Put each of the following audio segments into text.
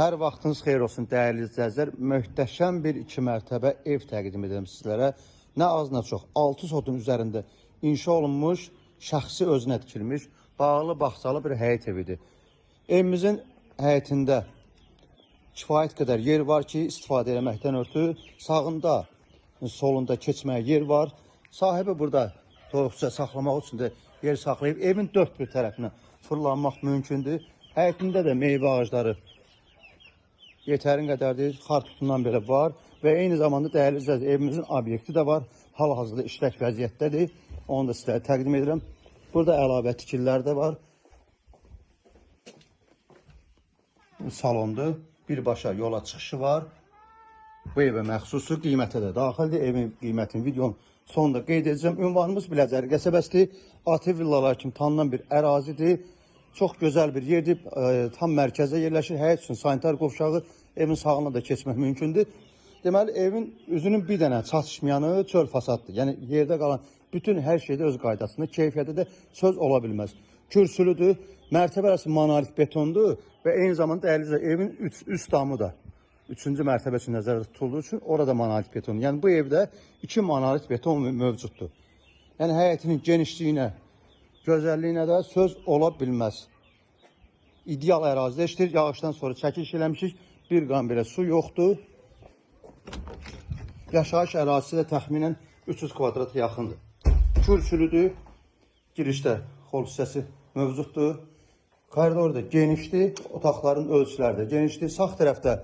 Hər vaxtınız xeyir olsun dəyərli izləyicilər. Möhtəşəm bir iki mərtəbə ev təqdim edirəm sizlərə. Nə az nə çox 6 sotun üzərində inşa olunmuş, şəxsi özünə tikilmiş, bağlı bağçalı bir həyət evidir. Evimizin həyətində kifayət qədər yer var ki, istifadə eləməkdən ötürü sağında, solunda keçməyə yer var. Sahibi burada toyuqca saxlamaq üçün də yer saxlayıb. Evin dörd bir tərəfinə fırlanmaq mümkündür. Həyətində də meyvə ağacları yetərin qədərdir, xar tutundan belə var və eyni zamanda dəyərli izləyicilər, evimizin obyekti də var. Hal-hazırda işlək vəziyyətdədir. Onu da sizlərə təqdim edirəm. Burada əlavə tikililər də var. Bu salondur. Birbaşa yola çıxışı var. Bu evə məxsusu, qiymətə də daxildir. Evin qiymətini videonun sonunda qeyd edəcəm. Ünvanımız Biləcəri qəsəbəsidir. ATV villalar kimi tanınan bir ərazidir. Çox gözəl bir yerdir. Tam mərkəzə yerləşir. Həyət üçün sanitar qovşağı, evin sağına da keçmək mümkündür. Deməli, evin üzünün bir dənə çatışmayanı çöl fasaddır. Yəni, yerdə qalan bütün hər şeydə öz qaydasında, keyfiyyətdə də söz ola bilməz. Kürsülüdür, mərtəbə arası monolit betondur və eyni zamanda dəyərli izləyicilər, evin üst damı da 3-cü mərtəbə üçün nəzərdə tutulduğu üçün orada monolit beton. Yəni, bu evdə 2 monolit beton mövcuddur. Yəni, həyətinin genişliyinə, gözəlliyinə də söz ola bilməz. İdeal ərazidə işləyir. Yağışdan sonra çəkiliş eləmişik. Bir qan belə su yoxdur. Yaşayış ərazisi də təxminən 300 kvadrata yaxındır. Kürsülüdür. Girişdə xol hissəsi mövcuddur. Koridor da genişdir. Otaqların ölçüləri də genişdir. Sağ tərəfdə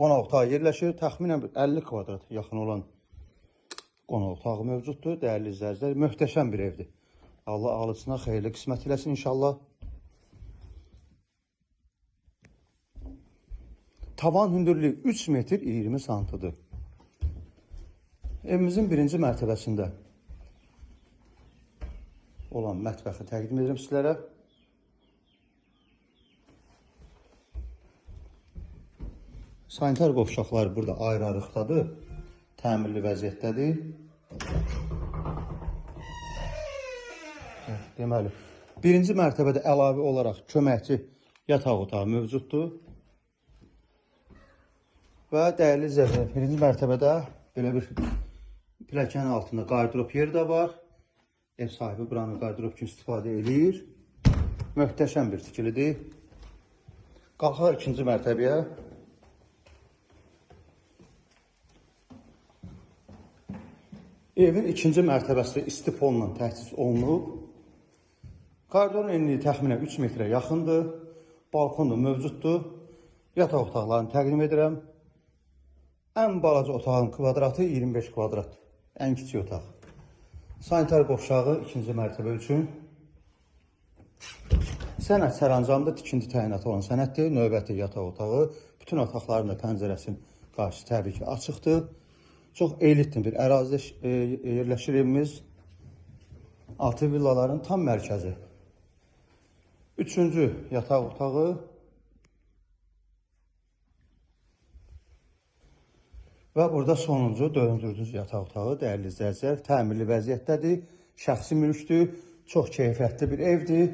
qonaq otağı yerləşir. Təxminən 50 kvadrat yaxın olan qonaq otağı mövcuddur. Dəyərli izləyicilər, möhtəşəm bir evdir. Allah alıcısına xeyirli qismət eləsin inşallah. Tavan hündürlüyü 3 metr 20 santıdır. Evimizin birinci mərtəbəsində olan mətbəxi təqdim edirəm sizlərə. Sanitar qovşaqları burada ayrı-ayrılıqdadır, təmirli vəziyyətdədir. Deməli, birinci mərtəbədə əlavə olaraq köməkçi yataq otağı mövcuddur. Və dəyərli izləyicilər, birinci mərtəbədə belə bir pilləkənin altında qardırop yeri də var. Ev sahibi buranı qardırop kimi istifadə eləyir. Möhtəşəm bir tikilidir. Qalxaq ikinci mərtəbəyə. Evin ikinci mərtəbəsi isti polla təchiz olunub. Koridorun enliyi təxminən 3 metrə yaxındır. Balkon da mövcuddur. Yataq otaqlarını təqdim edirəm. Ən balaca otağın kvadratı 25 kvadrat. Ən kiçik otaq. Sanitar qovşağı ikinci mərtəbə üçün. Sənəd sərəncamda tikinti təyinatı olan sənəddir. Növbəti yataq otağı. Bütün otaqların da pəncərəsinin qarşısı təbii ki açıqdır. Çox elitli bir ərazidə yerləşir evimiz. ATV villaların tam mərkəzi. Üçüncü yataq otağı. Və burada sonuncu, dördüncü yataq otağı, dəyərli izləyicilər, təmirli vəziyyətdədir, şəxsi mülkdür, çox keyfiyyətli bir evdir.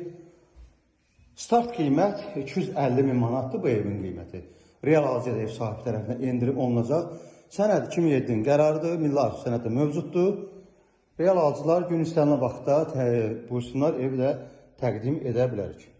Start qiymət 250 min manatdır bu evin qiyməti. Real alıcıya da ev sahibi tərəfindən endirim olunacaq. Sənəd 2007-nin qərarıdır, Milli Arxiv sənədi mövcuddur. Real alıcılar gün istənilən vaxtda buyursunlar, evi də təqdim edə bilərik.